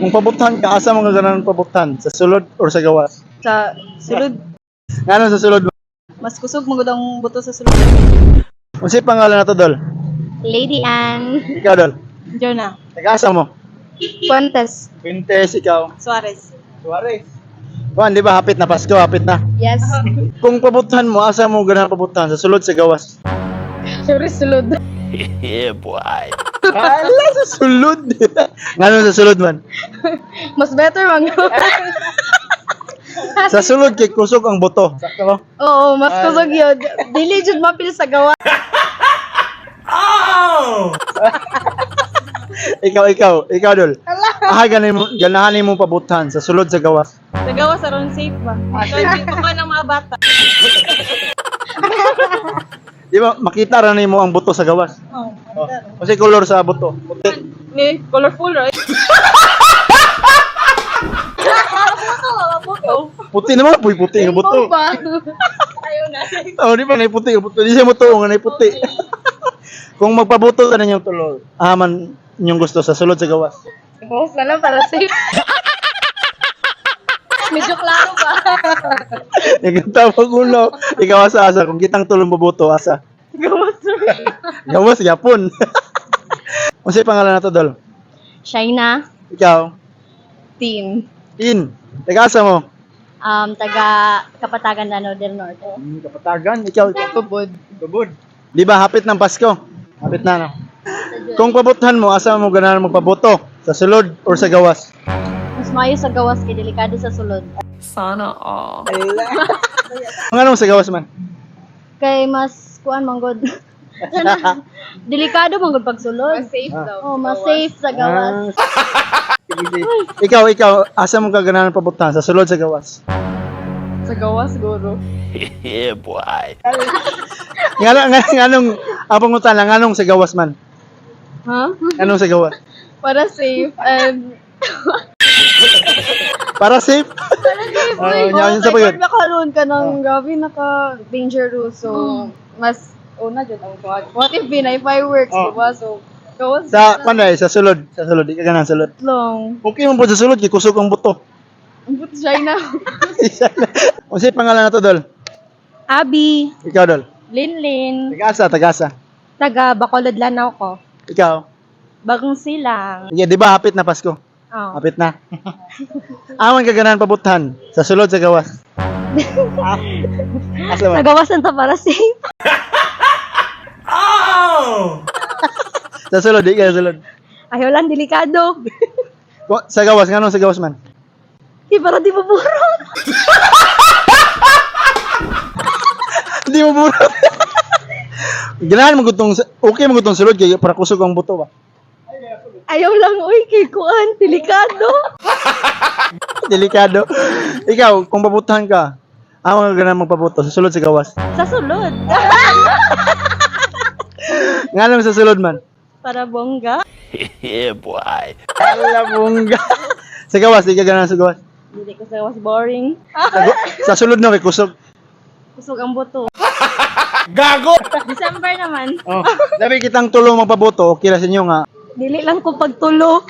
Kung pabutan ka, asa mo ka ganahan pabutan? Sa sulod or sa gawas? Sa sulod. Ngano sa sulod? Mas kusog magud ang buto sa sulod. Unsay pangalan nato, Dol? Lady Ann. Ikaw, Dol. Jonah. Taga-asa mo? Fuentes. Quintes, ikaw. Suarez. Suarez. Juan, di ba hapit na Pasko, hapit na. Yes. Kung pabutan mo, asa mo ganahan pabutan? Sa sulod, sa gawas? Sure, sulod. Hala, sa sulod. Ngano sa sulod man? Mas better man. Sa sulod kay kusog ang buto. Sakto ba? Oo, mas kusog yun. Dili jud mapil sa gawa. Ikaw, ikaw, ikaw, Dol. Ah, ganin mo, ganahan mo pabutan sa sulod, sa gawas. Sa gawas aron safe ba? So, dito ka ng mga bata. Di ba, makita ra nimo ang buto sa gawas. Oh. Oh. Kasi color sa buto. Puti. May colorful, right? Buto. Puti naman, puy puti ang buto. ba? Ayaw na. Oh, di ba nay puti ang buto? Di siya mo nga nay puti. Kung magpabuto ka ninyong tulo, aman inyong gusto sa sulod, sa gawas? Gawas na lang para safe. Medyo klaro ba? Nagtawag ulo. Ikaw asa asa kung kitang tulong mabuto asa. Gawas. Gawas yapon. Unsay pangalan nato, Dol? Shaina. Ikaw. Team. In. Taga asa mo? Taga Kapatagan, Lanao del Norte. Kapatagan. Ikaw. Tubod. Tubod. Di ba hapit ng Pasko? Hapit na, no? Kung pabutuhan mo, asa mo ganahan magpaboto? Sa sulod or sa gawas? Mas maayo sa gawas kay delikado sa sulod. Sana all. Ang anong sa gawas man? Kay mas kuan manggod. Delikado manggod pag sulod. Mas safe daw. Oh, mas safe sa gawas. Ah. Sige, sige. Ikaw, ikaw, asa mo ka ganahan pabutuhan? Sa sulod, sa gawas? Sa gawas siguro. Nga, nga, nganong, ang pangutana, nganong sa gawas man? Huh? Nganong sa gawas? Para safe and Para safe? Para safe. Oh, nya- yun sa pagod. Nakaroon ka ng grabe naka dangerous, so mas una jud ang kuwan. What if binay fireworks, Oh. diba? So gawas Sa, paano eh, sa sulod. Sa sulod, di ka ganahan sa sulod. long. Okay man po sa sulod, kay kusog ang buto. But China. Unsay pangalan na to, Dol? Abi. Ikaw, Dol. Linlin. Tagasa, tagasa. Taga Bacolod, Lanao ko. Ikaw. Bagong silang. Sige, di ba hapit na Pasko? Oh. Hapit na. Aman ka ganahan pabutan sa sulod, sa gawas? Ah, asa Sa man? gawas na ta para safe. Sa sulod, di ka sa sulod. Ayaw lang, delikado. Sa gawas, nganong sa gawas man? Di para di maburot. Hindi mo burot. Ganahan mo gutong okay mo gutong sulod kay para kusog ang buto ba. Ayaw lang, uy, kay kuan, delikado. Delikado. Ikaw, kung pabutan ka, aman ka ganahan magpabuto sa sulod, sa gawas? Sa sulod. Nganong sa sulod man? Para bongga. Ala bongga. Sa gawas, di ka ganahan sa gawas? Hindi ko sa gawas, boring. Sa sulod no kay kusog. Kusog ang buto. Gago! December naman. Oh. Sabi kitang tulong magpaboto, okay ra sa inyo nga. Dili lang ko pagtulo.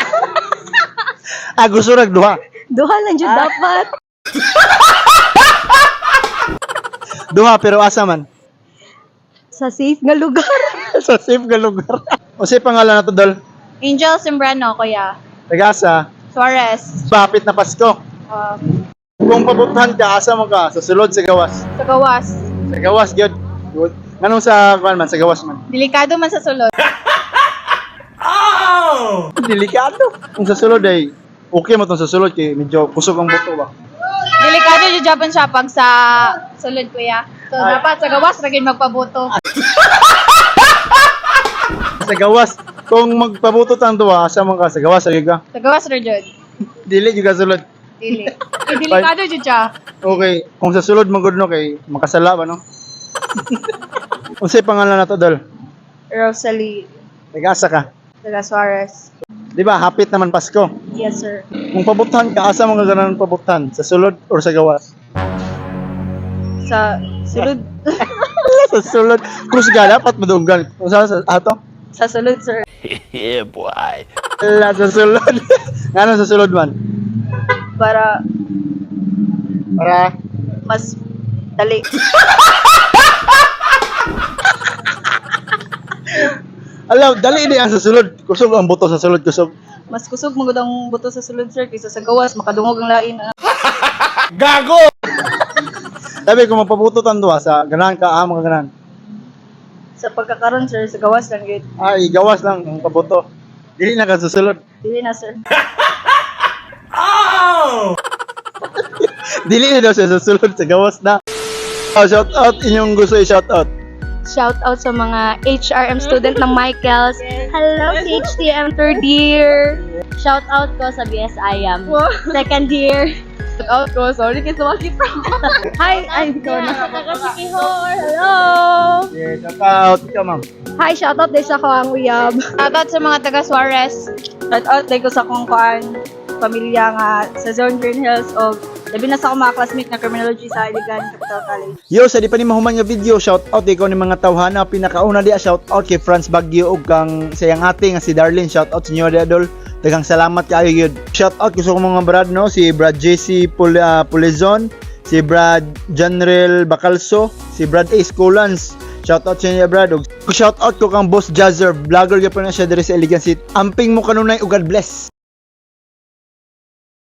Ah, gusto rag duha. Duha lang jud dapat. Duha pero asa man? Sa safe nga lugar. Sa safe nga lugar. O say pangalan nato, Dol? Angel Sembrano, kuya. Tagasa, Suarez. Bapit na Pasko. Kung pabutuhan ka, asa mo ka? Sa sulod, sa gawas? Sa gawas. Sa gawas, gyud. Good. Nganong sa kuan man, sa gawas man? Delikado man sa sulod. Delikado. Kung sa sulod ay okay mo tong sa sulod kay medyo kusog ang buto ba. Delikado jud Japan siya pag sa sulod, kuya. So dapat sa gawas ra gyud magpaboto. Sa gawas, kung magpabuto tang duha, asa mo ka? Sa gawas ay ka. Sa gawas ra jud. Dili gyud ka sulod. Dili. Eh, delikado jud siya. Okay, kung sa sulod magud no kay makasala ba no? Unsay pangalan nato, Dol? Rosalie Nag-asa ka. Taga Suarez. Di ba hapit naman Pasko? Yes, sir. Kung pabutan ka, asa mo ka ganahan pabutan? Sa sulod or sa gawas? Sa sulod. Sa sulod. Kusga dapat madunggan. Kung sa ato? Sa sulod, sir. Ala, sa sulod. Ngano sa sulod man? Para Para mas dali. Ala, dali di ang sa sulod. Kusog ang buto sa sulod, kusog. Mas kusog magud ang buto sa sulod, sir, kaysa sa gawas, makadungog ang lain. Sabi kung magpabuto tan duha sa ganahan ka, ah, mga ganahan. Sa pagkakaron, sir, sa gawas lang gyud. Ay, gawas lang ang paboto. Dili na ka sa sulod. Dili na, sir. Dili na daw siya sa sulod, sa gawas na. Oh, shout out inyong gusto i-shout out. Shout out sa mga HRM student ng Michaels. Hello, CHTM third year. Shout out ko sa BSIAM. Second year. Shout out ko, sorry kay sumakit. Hi, ay, ikaw na. Taga-Sikihor. Hello. Yeah, shout out. Ikaw, ma'am. Hi, shout out din sa ko ang uyab. Shout out sa mga taga Suarez. Shout out ko sa akong kuan pamilya nga sa Zone Green Hills o labi na sa akong mga classmate na criminology sa Iligan Capital College. Yo, sa di pa ni mahuman nga video, shout out ikaw ni mga tawhana. Pinakauna diya, shout out kay Franz Baguio ug kang sayang ate nga si Darlene. Shout out sa inyo diya, dol. Daghang salamat kaayo gyud. Shout out gusto ko mga brad no, si Brad JC Pulizon, si Brad Janrel Bacalso, si Brad Ace Colans. Shout out sa inyo, Brad. Ug shout out ko kang Boss Jazzer, vlogger gyud po na siya diri sa Iligan City. Amping mo kanunay ug God bless.